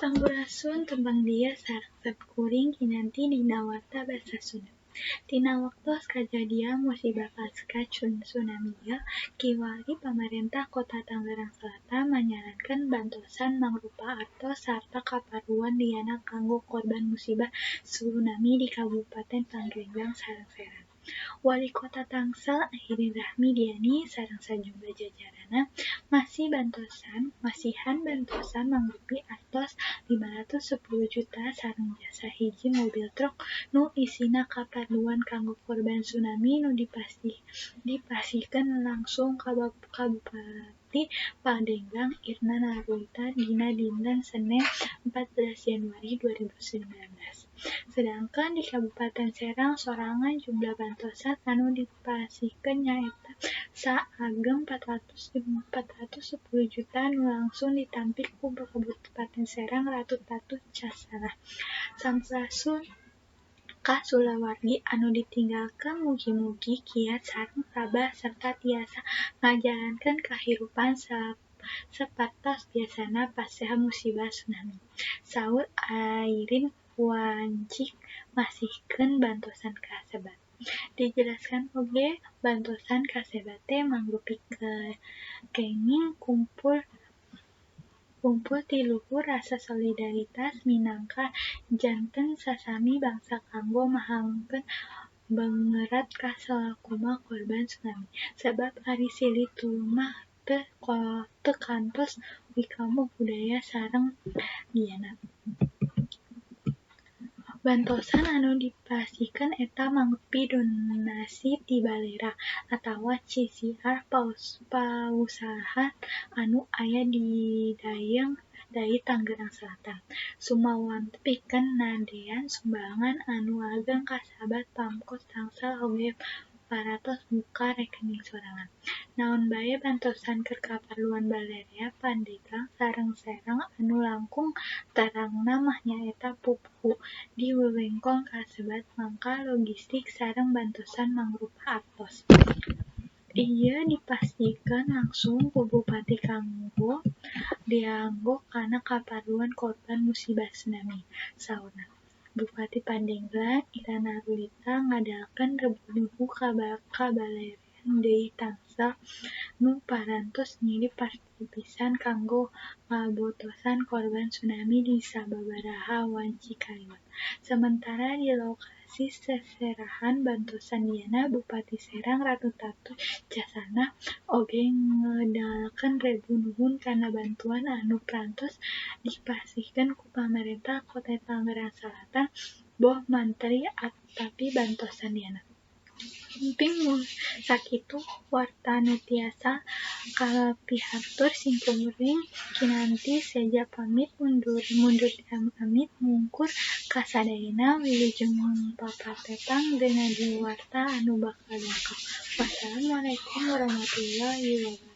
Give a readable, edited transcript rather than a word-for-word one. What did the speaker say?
Sampurasun, tepang dia sareng simkuring Kinanti dina Warta Basa Sunda. Tina waktos kajadian musibah pasca tsunami ieu, kiwari pamarentah Kota Tangerang Selatan manyarkeun bantosan mangrupa artos sarta kaparluan lianna kanggo korban musibah tsunami di Kabupaten Pandeglang sareng Serang. Walikota Tangsel Airin Rachmi Diany sareng sajumlah jajaranna masihan bantosan mangrupi artos Rp510 juta sareng jasa hiji mobil truk nu isina kaparluan kanggo korban tsunami nu dipasihkeun langsung ka Bupati Pandeglang Irna Narulita dina dinten Senen 14 Januari 2019. Sedangkan di Kabupaten Serang sorangan jumlah bantosan anu dipasihkeun nyaeta saageng Rp410 juta nu langsung ditampi ku Bupati Serang Ratu Tatu Chasanah. Sampurasun ka kulawargi anu ditinggalkeun, mugi-mugi kiat sareng tabah sarta tiasa ngajalankeun kahirupan sapertos biasana pasca musibah tsunami, saur Airin wanci masihkeun bantosan kasebat. Dijelaskeun oge bantosan kasebat teh mangrupi kenging kumpul ti luhur rasa solidaritas minangka janten sasami bangsa kanggo mahangkeun bangerat ka salakumna korban tsunami. Sabab ari silih tulung mah teu kantos wikamung budaya sareng lianna. Bantosan anu dipasihkeun eta mangrupi donasi ti Balera atawa CCR pausahaan anu aya di Dayeuh Tangerang Selatan. Summawan pikeun ngadean sumbangan anu ageng kasebat Pamkot Tangsel oge parantos muka rekening sorangan. Naon bae bantosan keur kaparluan balarea Pandeglang sareng Serang anu langkung terangna mah nyaeta pupuhu di wewengkon kasebat mangka logistik sareng bantosan mangrupa artos. Ieu dipasihkeun langsung ku bupati kanggo dianggo kana kaparluan korban musibah tsunami, saurna. Bupati Pandeglang Ira Narulita ngedalkeun rebu nuhun ka balarea deui Tangsel nu parantos ngirim participasi kanggo ngabantosan korban tsunami di sababaraha wanci kaliwat. Sementara di lokasi seserahan bantosan lianna, Bupati Serang Ratu Tatu Chasanah oge ngedalkeun rebu nuhun kana bantuan anu parantos dipasihkeun ku pamarentah Kota Tangerang Selatan boh materi atapi bantosan lianna. Ping mung sakitu warta nu tiasa kapihatur, simkuring Kinanti seja pamit mundur amit mungkur ka sadayana, wilujeng papatepang dina di warta anu bakal dongkap. Wassalamualaikum warahmatullahi wabarakatuh.